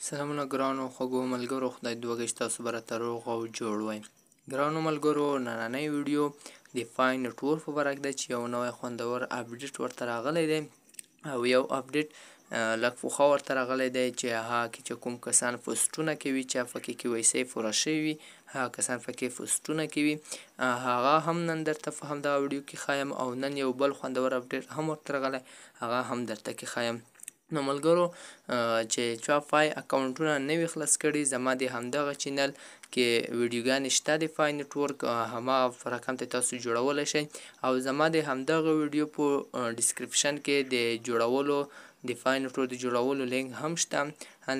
سلامونه ګرانو خوږو ملګرو، خدای دې وکړي چې تاسو به راته روغ او جوړ وئ. ګرانو ملګرو، نننۍ ویډیو د فای نټورک په باره کې ده چې یو نوی خوندور اپډیټ ورته راغلی دی او یو اپډیټ لږ پخوا ورته راغلی دی چې هغه کې چې کوم کسان پوسټونه کوي چې پکې کې وای سي پوره شوي وي، هغه کسان پکې پوسټونه کوي، هغه هم نن درته په همدغه ویډیو کې ښایم. او نن یو بل خوندور اپډیټ هم ورته راغلی، هغه هم درته کې ښایم. نو ملګرو، چې چا فای اکاونټونه نه وي خلاص کړي، زما د همدغه چینل کې ویډیوګانې شته د فای نټورک، هماغه رقم ته تاسو جوړولی شئ. او زما د همدغه ویډیو په ډسکرپشن کې د جوړولو د فای نټورک د جوړولو لینک هم شته، هم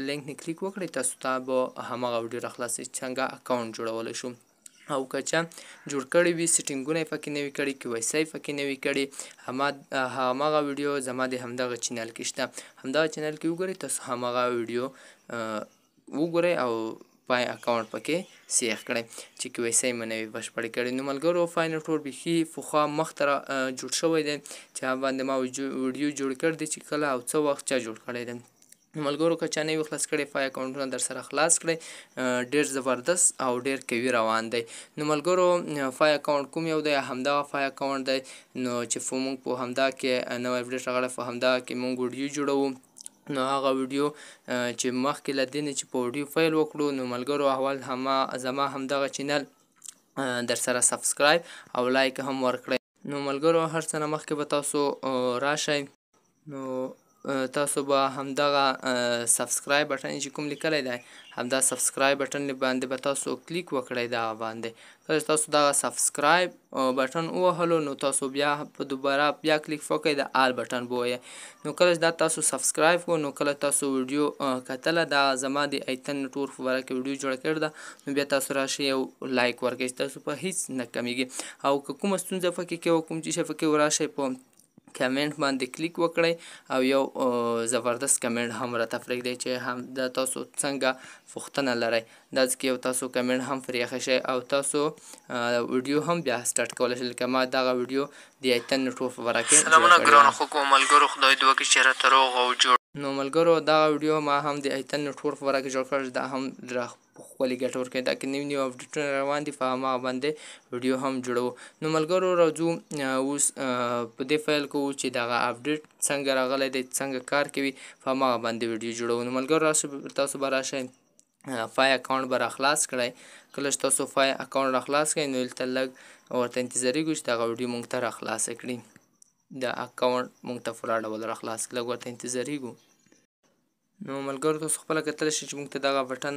لینک نه کلیک وکړئ، تاسو ته به هماغه ویډیو راخلاص شي څنګه اکاونټ جوړولی شو. او که چا جوړ کړی وي، سیټینګونه یې پکې نه وي کړي، کې وای سي پکې نه وي کړي، هماغه ویډیو زما د همدغه چینل کې شته، همدغه چینل کې وګورئ، تاسو هماغه ویډیو وګورئ او پای اکاونټ پکې سیخ کړئ چې کې وای سي مو نه وي بشپړې کړي. نو ملګرو، فای نټورک بیخي پخوا مخته را جوړ شوی دی چې هغه باندې ما ویډیو جوړ کړی دی چې کله او څه وخت چا جوړ کړی دی. ملګرو، که چا نه وي خلاص کړی فای اکاونټونه در سره خلاص کړئ، ډېر زبردست او ډېر قوي روان دی. نو ملګرو، فای اکاونټ کوم یو دی؟ همدغه فای اکاونټ دی. نو چې مونږ په همدا کې نوی اپډیټ راغلی، په همدغه کې مونږ ویډیو جوړوو. نو هغه ویډیو چې مخکې له دې نه چې په ویډیو پیل وکړو، نو ملګرو اول زما همدغه چینل در سره سبسکرایب او لایک هم ورکړئ. نو ملګرو، هر څه نه مخکې به تاسو راشئ، نو تاسو به همدغه سبسکرایب بټن چې کوم لیکلی دی، همدا سبسکرایب بټن باندې به تاسو کلیک وکړئ. دغه باندې کله چې تاسو دغه سبسکرایب بټن ووهلو، نو تاسو بیا په دوباره بیا کلیک وکړئ، د آل بټن به ووایئ. نو کله چې دا تاسو سبسکرایب کړو، نو کله تاسو ویډیو کتله، دا زما د ایتن نټورک په باره کې ویډیو جوړه کړې ده، نو بیا تاسو راشئ او لایک ورکړئ چې تاسو په هیڅ نه کمیږي. او که کومه ستونزه پکې کې او کوم چې شی پکې، وراشئ په کمنټ باندې کلیک وکړئ او یو زبردست کمنټ هم راته پرېږدئ چې هم دا تاسو څنګه پوښتنه لرئ، دا ځکه یو تاسو کمنټ هم پرېښی شئ او تاسو ویډیو هم بیا سټارټ کولی شئ، لکه ما دغه ویډیو د ایتن نټورک په باره کې. سلامونه ګرانو خوږو ملګرو، خدای دې وکړي چې راته روغ او جوړ. نو ملګرو، دغه ویډیو ما هم د ایتن نټورک په باره کې جوړ کړ، دا هم را ښکلې ګټه ورکوي. دا کې نوي نوي اپډیټونه روان دي، په هماغه باندې ویډیو هم جوړوو. نو ملګرو، راځو اوس په دې پیل کوو چې دغه اپډیټ څنګه راغلی دی، څنګه کار کوي، په هماغه باندې ویډیو جوړوو. نو ملګرو، راشئ، تاسو به راشئ فای اکاونټ به راخلاص کړئ. کله چې تاسو فای اکاونټ راخلاص کړئ، نو دلته لږ ورته انتظارېږو چې دغه ویډیو مونږ ته راخلاصه کړي، دا اکاونټ مونږ ته پوره ډول راخلاص کړي، لږ ورته انتظارېږو. نو ملګرو، تاسو خپله کتلی شئ چې مونږ ته دغه بټن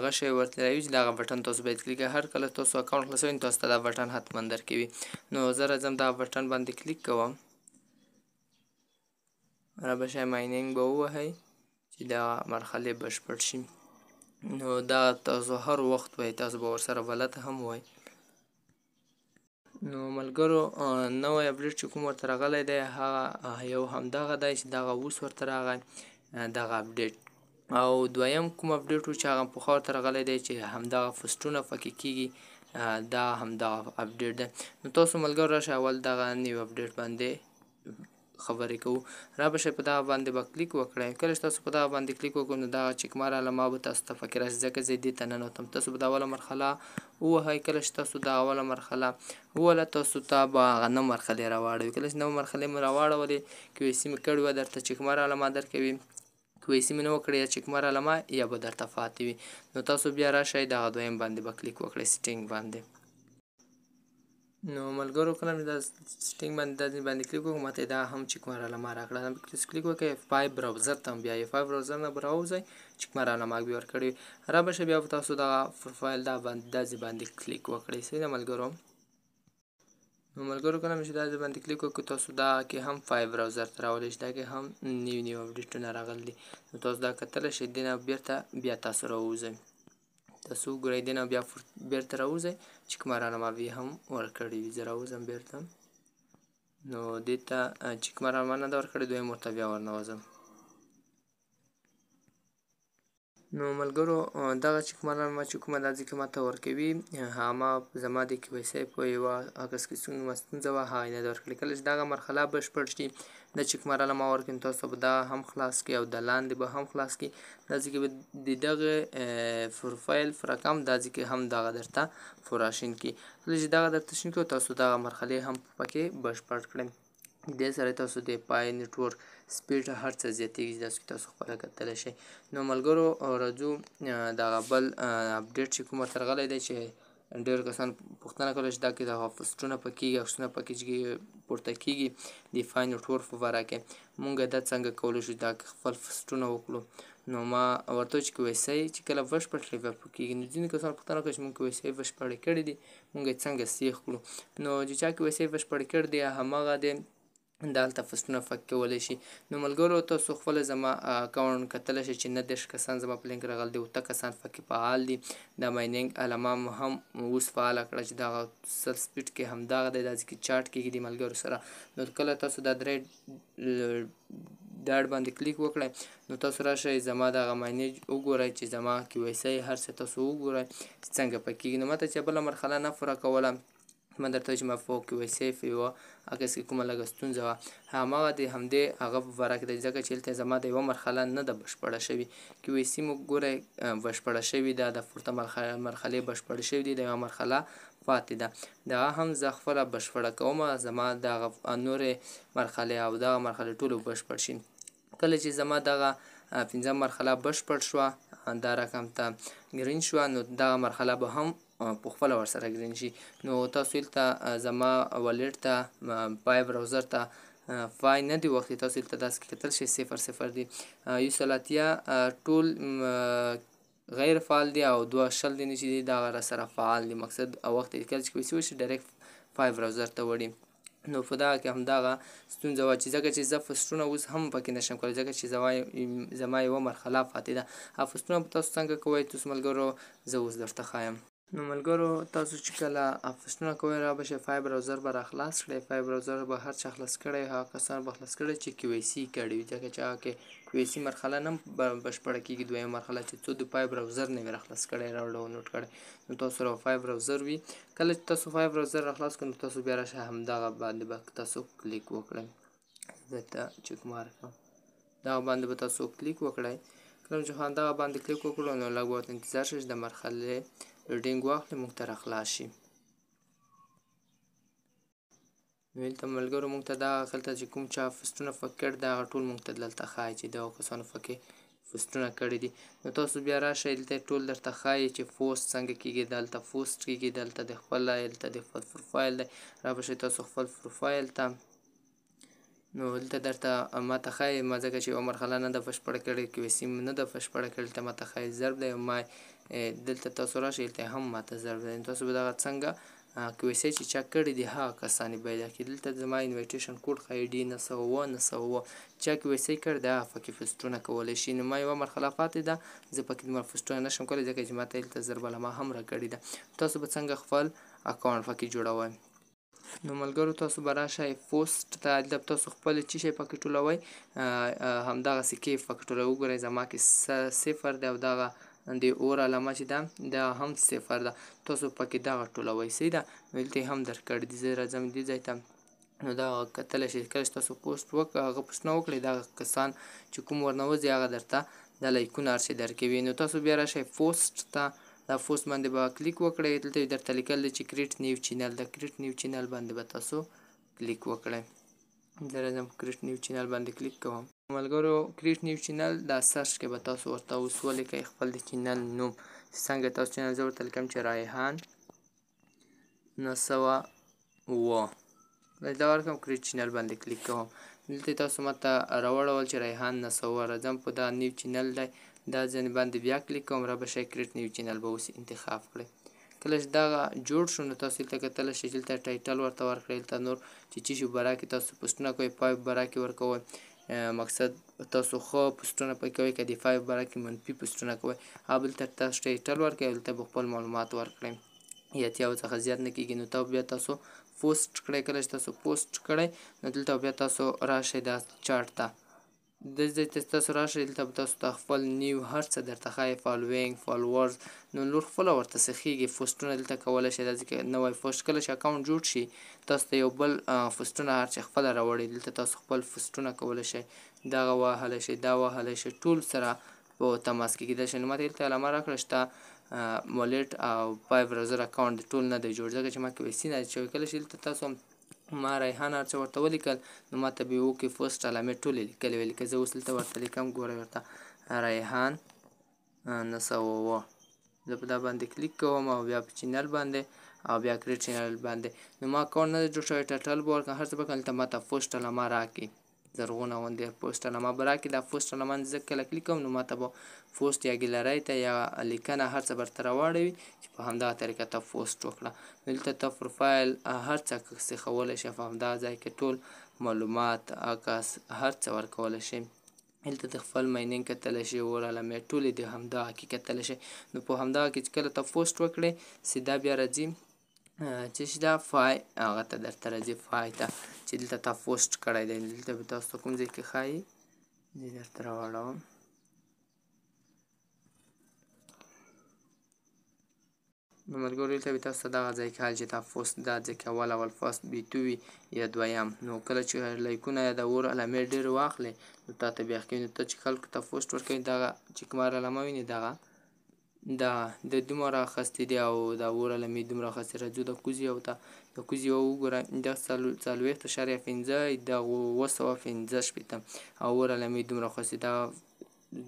غشی ورته راوي چې دغه بټن تاسو باید کلیک کړئ. هر کله تاسو اکاونټ خلاصوئ، نو تاسو ته دا بټن حتما درکوي. نو زه راځم دغه بټن باندې کلیک کوم، را به شئ، ماینینګ به ووهئ چې دا مرحلې بشپړ شي. نو دا تاسو هر وخت وایئ، تاسو به ورسره بلد هم وئ. نو ملګرو، نوی اپډیټ چې کوم ورته راغلی دی، هغه یو همدغه دی چې دغه اوس ورته راغی دغه اپډیټ. او دویم کوم اپډیټ و چې هغه پخوا ورته راغلی دی چې همدغه پوسټونه پکې کیږي، دا همدغه اپډیټ دی. نو تاسو ملګرو راشئ، اول دغه نیو اپډیټ باندې خبرې کوو. را به شئ، په دغه باندې به کلیک وکړئ. کله چې تاسو په دغه باندې کلیک وکړئ، نو دغه چکمه راله، ما به تاسو ته پکې راشي، ځکه زه دې ته ننوتم. تاسو به دا اوله مرحله ووهئ. کله چې تاسو دا اوله مرحله ووهله، تاسو ته به هغه نه مرحلې راواړوي. کله چې نوې مرحلې مو راواړولې، کې وای سي مې کړې وه، درته چکمه راله ما درکوي. کې وای سي مې نه وکړې، یا چکمه راله ما یا به درته پاتې وي. نو تاسو بیا راشئ، دغه دویم باندې به کلیک وکړئ، سیټینګ باندې. نو ملګرو، کله مې دا سیټینګ باندې دا باندې کلیک وکړ، ماته دا هم چکمه راله ما راکړه. تاسو کلیک وکړئ فایو براوزر ته هم، بیا یې فایو براوزر نه به راووځئ، چکمه راله ما بیا ورکړې. را به شئ، بیا به تاسو دغه پروفایل دا باندې دا ځای باندې کلیک وکړئ. صحیح ده ملګرو؟ نو ملګرو، کله مې چې دا ځای باندې کلیک وکړ، تاسو دا کې هم فایو براوزر ته راولئ چې دا کې هم نوي نوي اپډیټونه راغلي دي. نو تاسو دا کتلی شئ. دې نه بېرته بیا تاسو راووځئ، تاسو وګورئ، دې نه بیا بېرته راووځئ چې کومه راله ما بیا هم ورکړې وي. زه راوځم بېرته، نو دې ته چې کومه راله ما نه ده ورکړې، دویم ورته بیا ورنوځم. نو ملګرو، دغه چې کومه راله ما چې کومه دا ځکه ما ته ورکوي، هغه ما زما د کې وای سي په یوه عکس کې څومره ستونزه وه، هغه یې نه ده ورکړې. کله چې دغه مرحله بشپړ شي، دا چې کومه راله ما ورکړي نو تاسو به دا هم خلاص کړي او د لاندې به هم خلاص کړي. دا ځکه به د دغه پروفایل رقم دا ځکه هم دغه درته فراشین کړي. کله چې دغه درته شین کړي تاسو دغه مرحلې هم پکې بشپړ کړئ. دې سره تاسو د پای نټورک سپیډ هر څه زیاتېږي، داسې تاسو خپله کتلی شئ. نو ملګرو راځو دغه بل اپډیټ چې کوم ورته راغلی دی چې ډېر کسان پوښتنه کوله چې دا کې دغه فسټونه پکېږي، عکسونه پکې چې پورته کېږي د فای نټورک په باره کې مونږ دا څنګه کولی شو دا خپل فسټونه وکړو. نو ما ورته چې کیوایسي چې کله بشپړ کړي بیا پکېږي. نو ځینې کسان پوښتنه کوي چې مونږ کیوایسي بشپړې کړې دي، مونږ یې څنګه سیخ کړو؟ نو چې چا کیوایسي بشپړې کړې دي هماغه دی دلته فسټونه فک کولی شي. نو ملګرو تاسو خپله زما اکاونټ کتلی شئ چې 39 کسان زما په لینک راغلي دي، 8 کسان پکې فعال دي. دا ماینینګ علامه مو هم اوس فعاله کړه چې دغه سل سپیډ کې همدغه دی، دا ځکه چاټ کېږي د ملګرو سره. نو کله تاسو دا درې ډاټ باندې کلیک وکړئ نو تاسو راشئ زما دغه ماینیج وګورئ چې زما کیوایسي هر څه تاسو وګورئ چې څنګه پکېږي. نو ماته چې بله مرحله نه پوره کوله، ما درته چې ما په کیوایسي په یوه عکس کې کومه لږه ستونزه وه، هماغه د همدې هغه په باره کې دی، ځکه چې هلته زما د یوه مرحله نه ده بشپړه شوې. کیوایسي مو ګورئ بشپړه شوې ده، د پورته مرحلې بشپړې شوې دي، د یوه مرحله پاتې ده، دغه هم زه خپله بشپړه کوم. زما دغه نورې مرحلې او دغه مرحلې ټولو بشپړ شي. کله چې زما دغه پنځم مرحله بشپړ شوه، دا رقم ته ګرین شوه، نو دغه مرحله به هم په خپله ورسره ګرین شي. نو تاسو هلته زما والیټ ته پای براوزر ته فای نه دی وختي، تاسو هلته داسې کتل شئ 0 0 دي، 180 ټول غیر فعال دي او 2 20 دي چې دي دغه راسره فعال دي. مقصد او وخت یې کله چې کوي وشي ډایرکټ فای براوزر ته وړي. نو په دغه کې همدغه ستونزه وه چې ځکه چې زه فسټونه اوس هم پکې نشم کولی، ځکه چې زما یوه مرحله پاتې ده. هغه فسټونه به تاسو څنګه کوئ تاسو ملګرو زه اوس درته ښایم. نو ملګرو تاسو چې کله فسټونه کوئ را به شئ فای براوزر به راخلاص کړئ. فای براوزر به هر چا خلاص کړی، هغه کسان به خلاص کړی چې کیوایسي کړي وي، ځکه چې هغه کې کیوایسي مرحله نه بشپړه کېږي. دویمه مرحله چې څو د فای براوزر نه وي راخلاص کړی را ډاونلوډ کړی، نو تاسو سره فای براوزر وي. کله چې تاسو فای براوزر راخلاص کړئ نو تاسو بیا راشئ همدغه باندې به تاسو کلیک وکړئ، دلته چک مارک کړم دغه باندې به تاسو کلیک وکړئ. کله چې همدغه باندې کلیک وکړو نو لږ وخت انتظار شئ چې د مرحلې ریډینګ واخلي موږ ته راخلاص شي. نو دلته ملګرو موږ ته دا دلته چې کوم چا فسټونه فک کړي دا هغه ټول موږ ته دلته ښایي چې دغو کسانو پکې فسټونه کړي دي. نو تاسو بیا راشئ دلته ټول درته ښایي چې پوسټ څنګه کېږي، دلته پوسټ کېږي، دلته د خپل دلته د خپل پروفایل دی. را به شئ تاسو خپل پروفایل ته. نو دلته درته ماته ښایي، ما ځکه چې یوه مرحله نه ده بشپړه کړې، کیوایسي مې نه ده بشپړه کړې، دلته ماته ښایي ضرب دی. ما دلته تاسو راشئ دلته هم ماته ضرب دی. تاسو به دغه څنګه کیوایسي چې چا کړي دي هغه کسان یې پیدا کړي. دلته زما انویټیشن کوډ ښایي ډي 907 907، چا کیوایسي کړې ده هغه پکې فسټونه کولی شي. نو ما یوه مرحله پاتې ده، زه پکې دومره فسټونه نشم کولی ځکه چې ماته دلته ضرب علامه هم راکړې ده. تاسو به څنګه خپل اکاونټ پکې جوړوئ؟ نو ملګرو تاسو به راشئ پوسټ ته، دلته تاسو خپل چی شی پکې ټولوئ همدغه سکې پکې ټولوئ. وګورئ زما کې 0 دی او دغه د اور علامه چې ده دا هم 0 ده، تاسو پکې دغه ټولوئ. صحیح ده، نو دلته یې هم درکړي دي. زه راځم دې ځای ته. نو دا کتلی شئ کله چې تاسو پوسټ وکړه هغه پوسټونه وکړئ، دغه کسان چې کوم ورنه وځي هغه درته دا لایکونه هر څه درکوي. نو تاسو بیا راشئ پوسټ ته، دا پوسټ باندې به کلیک وکړئ. دلته درته لیکل دي چې کریټ نیو چینل، د کریټ نیو چینل باندې به تاسو کلیک وکړئ. زه راځم کریټ نیو چینل باندې کلیک کوم. ملګرو کریټ نیو چینل دا سرچ کې به تاسو ورته اوس ولیکئ خپل د چینل نوم چې څنګه تاسو چینل، زه ورته لیکم چې ریحان 907. دا ورکم کریټ چینل باندې کلیک کوم. دلته تاسو ماته راوړول چې ریحان 907. راځم په دا نیو چینل دی، دا ځینې باندې بیا کلیک کوم. را به شئ کریټ نیو چینل به اوس انتخاب کړئ. کله چې دغه جوړ شو نو تاسو دلته کتلی شئ چې دلته ټایټل ورته ورکړئ، دلته نور چې چی شي باره کې تاسو پوسټونه کوئ، فایو باره کې ورکوئ، مقصد تاسو ښه پوسټونه پکې کوئ که د فایو باره کې منفي پوسټونه کوئ، هغه دلته تاسو ټایټل ورکړئ، دلته به خپل معلومات ورکړئ، 80 څخه زیات نه کېږي. نو تا بیا تاسو پوسټ کړئ. کله چې تاسو پوسټ کړئ نو دلته بیا تاسو راشئ دا چارټ ته. دې ځای ته تاسو راشئ، دلته به تاسو ته خپل نیو هر څه درته ښایي، فالوینګ، فالوورز، نو نور خپله ورته سیخېږي. پوسټونه دلته کولی شئ، دا ځکه نوی پوسټ کله چې اکاونټ جوړ شي تاسو ته یو بل پوسټونه هر چې خپله راوړي. دلته تاسو خپل پوسټونه کولی شئ، دغه وهلی شئ، دا وهلی شئ، ټول سره په تماس کې کېدای شي. نو ماته دلته علامه راکړه چې تا والټ او پای براوزر اکاونټ ټول نه دی جوړ، ځکه چې ما کې ویسي نه دی شوی. کله چې دلته تاسو ما ریحان هر څه ورته ولیکل نو ما ته به یې وکړي پوسټ علامې ټولې لیکلې وې. لکه زه اوس دلته ورته لیکم، ګورئ ورته ریحان 907، زه په دا باندې کلیک کوم او بیا په چینل باندې او بیا کریټ چینل باندې. نو ما اکاونټ نه دی جوړ شوی، ټایټل به ورکړم، هر څه به کړم، دلته ما ته پوسټ علامه راکړي، زرغونه غوندې پوسټ علامه به راکړي. دا پوسټ علامه زه کله کلیک کوم نو ما ته به پوسټ یا ګیلرۍ ته یا لیکنه هر څه به درته راواړوي چې په همدغه طریقه ته پوسټ وکړه. نو دلته ته پروفایل هر څه سیخولی شې، په همدغه ځای کې ټول معلومات عکس هر څه ورکولی شې. دلته د خپل ماینینګ کتلی شې، اور علامې ټولې د همدغه کې کتلی شې. نو په همدغه کې چې کله ته پوسټ وکړې سیده بیا راځي چې شي دا فای هغه ته درته راځي، فای ته چې دلته تا پوسټ کړی دی. دلته به تاسو ته کوم ځای کې ښایي زه درته راواړوم. نو ملګرو دلته به تاسو ته دغه ځای کې حال چې تا پوسټ دا ځای کې اول اول فرست بي تو وي یا دویم، نو کله چې لایکونه یا د اور علامې ډېر واخلې نو تا ته بیا ښکاري. نو ته چې خلکو ته پوسټ ورکوې دغه چې کومه علامه وینې دغه دا د دومره اخیستې دی او دا اور علامې دومره اخیستې. راځو د کوزې یو ته، د کوزې یو وګوره، دا 40.5، دا 765 او اور علامې دومره اخیستې. دا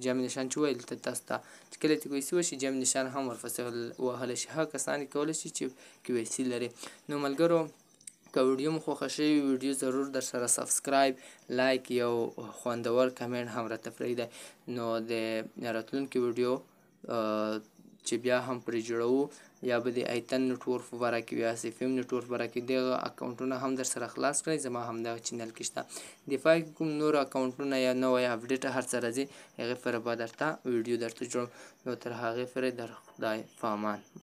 جمع نشان چې وویل دلته تاسو ته چې کله چې کیویسي وشي جمع نشان هم ورپسې وهلی شي، هغه کسان یې کولی شي چې کیویسي لري. نو ملګرو که ویډیو مو خوښه شوې ویډیو ضرور در سره سبسکرایب، لایک، یو خوندور کمنټ هم راته پرېږدئ. نو د راتلونکې ویډیو چې بیا هم پرې جوړوو یا به د ایتن نټورک په باره کې یا سی فیم نټورک په باره کې دغه اکاونټونه هم در سره خلاص کړئ، زما هم دغه چینل کې شته. د فای کوم نور اکاونټونه یا نوی اپډیټ هر څه راځي هغې پورې به درته ویډیو درته جوړوم. نو تر هغې پورې در خدای پامان.